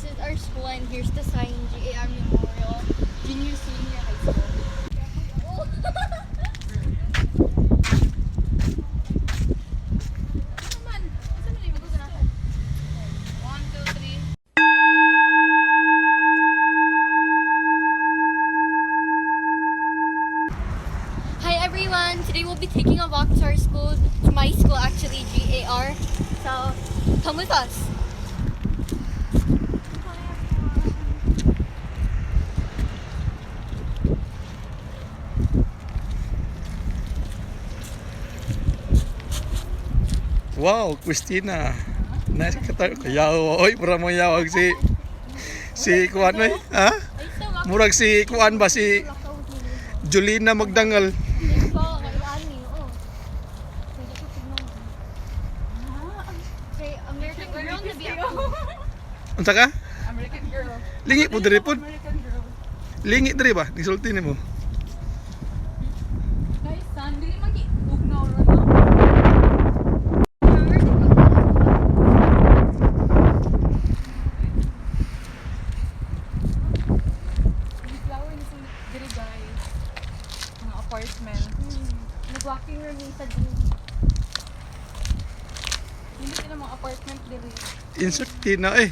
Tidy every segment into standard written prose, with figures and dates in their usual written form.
This is our school and here's the sign, GAR Memorial Junior Senior High School. Oh. Naman, asa man yung gusto na? One, two, three. Hi everyone! Today we'll be taking a walk to our school, to my school actually, GAR. So, come with us. Wow, Christina. Nice ka tayo. Kayaw, oy, mura mo yawag si kuan oy, ha? Murag si kuan ba si Julina Magdangal. American girl na biya. Unsa ka? American girl. Lingi po diri pod. American girl. Lingi diri ba? Gisulti nimo. Guys, san, dili man gi tugnaw ron, no? May flower na sila diri, guys. Mga apartment. Nag-walking room yung sa din. Hindi sila mga apartment diri. Insert Tina eh.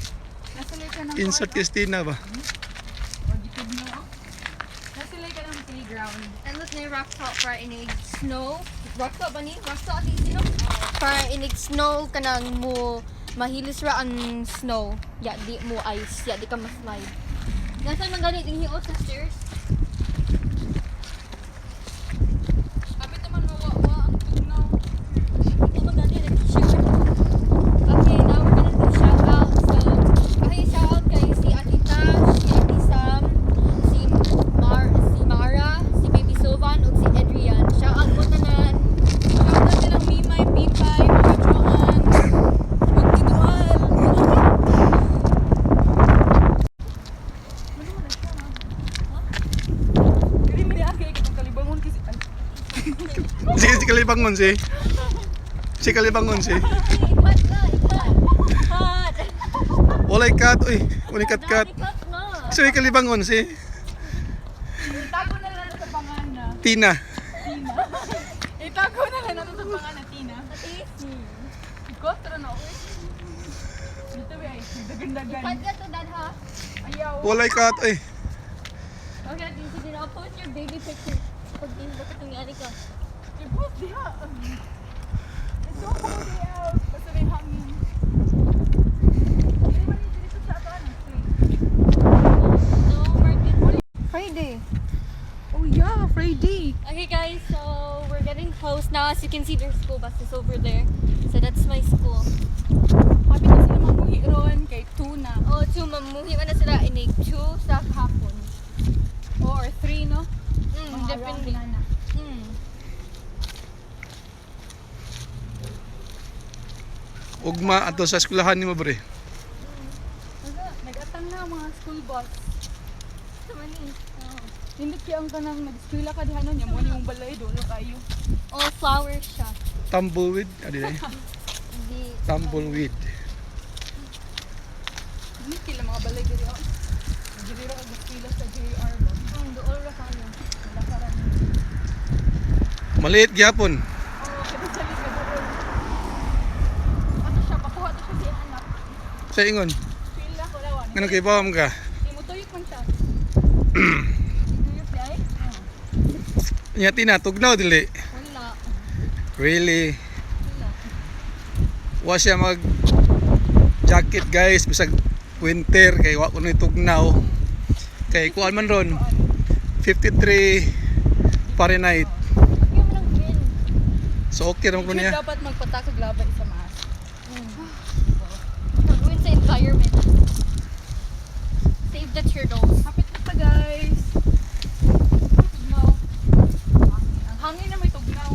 Nasa ka ng Insert Christina ba? O gitugnaw. Oh. Nasa ka ng playground. And look na rock salt para inig snow. Rock salt ba ni? Rock salt ati sino? Para inig snow kanang mo mahilis ra ang snow. Ya di mo ice, ya di ka ma-slide. Nasa man gani dinhi o sa stairs? Kapit naman mawawa ang tugnaw. Ito man gani nag-share. Okay, now we're gonna do shout out. So, okay, shout out kay si Ate Tash, si Ate Sam, si Mar, si Mara, si Baby Sylvan, ug si Adrian. Shout out mo tanan. Shout out din ang Mimay, Pipay, mga Joan, Magtidual. Dili mi niagi kay kalibangon kasi ay, Sige, si Kalibangon si. Si Kalibangon si. Ikat na, ikat. Cut. Walay cut oy. Walay cut cut. Ikat na. Si Kalibangon si Itago na lang sa pangana. Tina. Tina. Itago na lang nato sa pangana, Tina. Gotro na ako eh. Dito ba ay dagan-dagan. Cut ka to dad ha. Ayaw. Walay cut oy. Okay, Ate, sige na. I'll post your baby picture. Pag di ba katungyari ka. I-post diha. It's so cold out. Basta may hangin. Dili man dito sa ato ano, street. No, market. Friday. Oh yeah, Friday. Okay guys, so we're getting close now. As you can see, there's school buses over there. So that's my school. Happy na sila mamuhi ron kay 2 na. Oh, two, mamuhi man na sila inig two sa hapon. Oh, or 3 no? Mm, Mga around depende. na na. Ugma ato sa eskwelahan nimo bre. Nag-atang na ang mga school bus. Sama ni. Hindi kaya ang kanang nag-eskwela ka diha nun, mo ni mong balay doon kayo. Oh, flowers siya. Tumbleweed, adi ay. Hindi. Tumbleweed. Hindi kila mga balay diri oh. Diri ra kag eskwela sa JR ba. Dool ra kayo. Wala ka ran. Maliit gyapon. Oh, kada sa liga doon. Ato siya pakuha to siya sa iyang anak. Sa ingon. Eskwela ko lawan. Ngano kay bawam ka? Imutuyok man siya. Tuyok di ay? Nya Tina, tugnaw dili. Wala. Really? Wala. Wa siya mag jacket guys bisag winter kay wa kuno tugnaw. Kay kuan man ron 53 Fahrenheit. Okay man ang wind. So okay ra man kuno Hindi niya. dapat magpatakog laban sa maas. Ruin sa environment. Save the turtles. Hapit na ta guys. Tugnaw. Ang hangin na may tugnaw.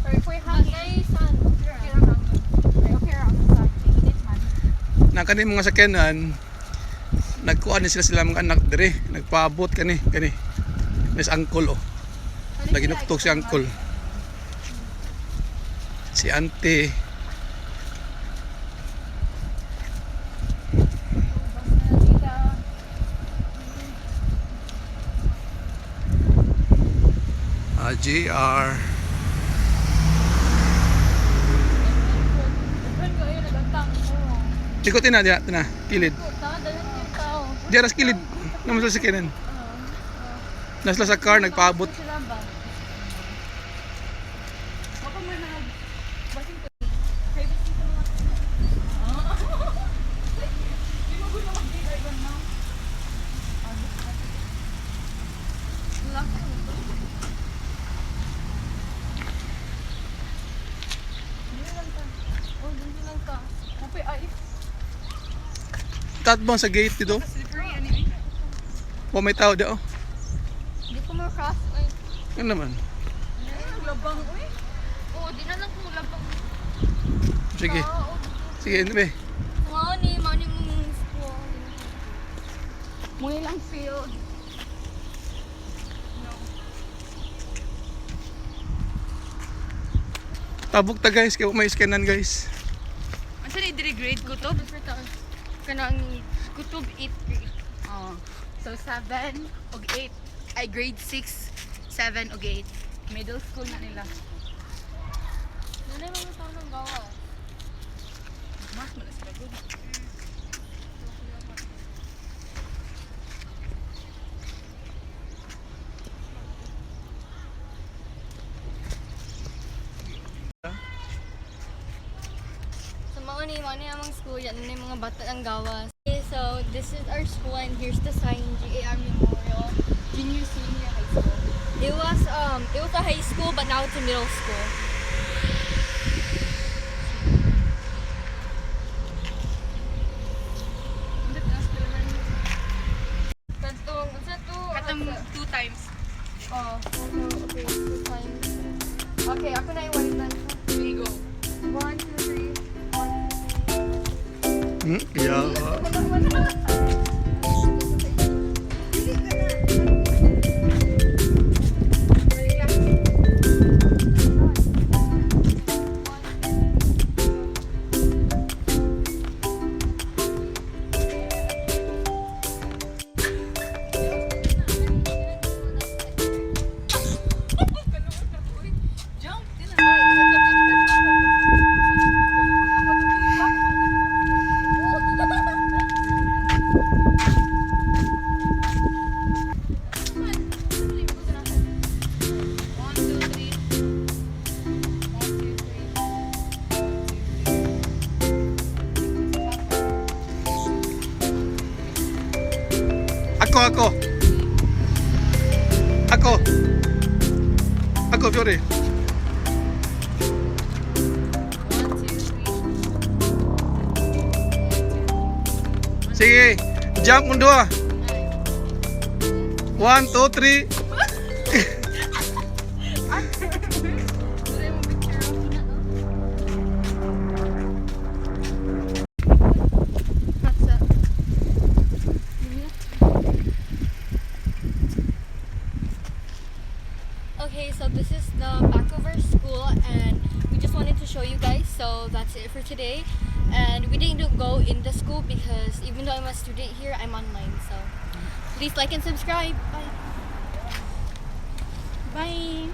Pero if may hangin, Hangin sun. okay ra hangin. Ay, okay ra ang sun. Kay init man. Na kani mga sakyanan nagkuan ni sila sila mga anak dire, nagpaabot kani kani. Mis uncle oh. Lagi nuktok si uncle. Si auntie. GR. Daghan kayo nagantang. Ikot na diya, na, kilid. Ta, daghan yung tao. Diya ras kilid. Naman sa sikinan. Nasla sa car, nagpaabot. Sila ba? Ako man nag basin ko. Privacy sa mga. Di mo gusto mag-GR ba na? Laki mo to. Dili lang ta. Oh, dun lang ta. Kapoy ay. Tatbang sa gate dito. Slippery anyway. Wa may tao diya oh. Di ko ma-cross. Ay. Ano naman? Ay, naglabang uy. Oo, di na lang kung labang. Sige. Oo. Sige, ano ba? Mao ni mong school. Muna lang field. No. Tabok ta guys, kaya may scanan guys. Unsa ni diri grade ko to? Kanang kutob 8 grade. Oh. So 7 og 8. Ay grade 6, 7 og 8. Middle school na nila. Nanay mga tao ng gawa. Mas man na sila good. So mao ni among school yan na yung mga bata ang gawas. Okay, so this is our school and here's the sign, GAR Memorial Junior, senior high school. It was a high school but now it's a middle school. Unsa ta school man? Katong unsa to? Katong two times. Oh, so, okay, two times. Okay, ako na yung one time. Three go. One, two, three. One, two, three. Kaya Balik lang. Jump! Din na. One, two, three. One, two, three. One, two, three. Ako, ako. Ako. Ako, Fiore. One, two, three. Sige, jump mong dua. One, two, three. Wala mo picture. What's up? Okay, so this is the back of our school, and we just wanted to show you guys. So that's it for today. And we didn't go in the school because even though I'm a student here, I'm online. So please like and subscribe. Bye. Bye!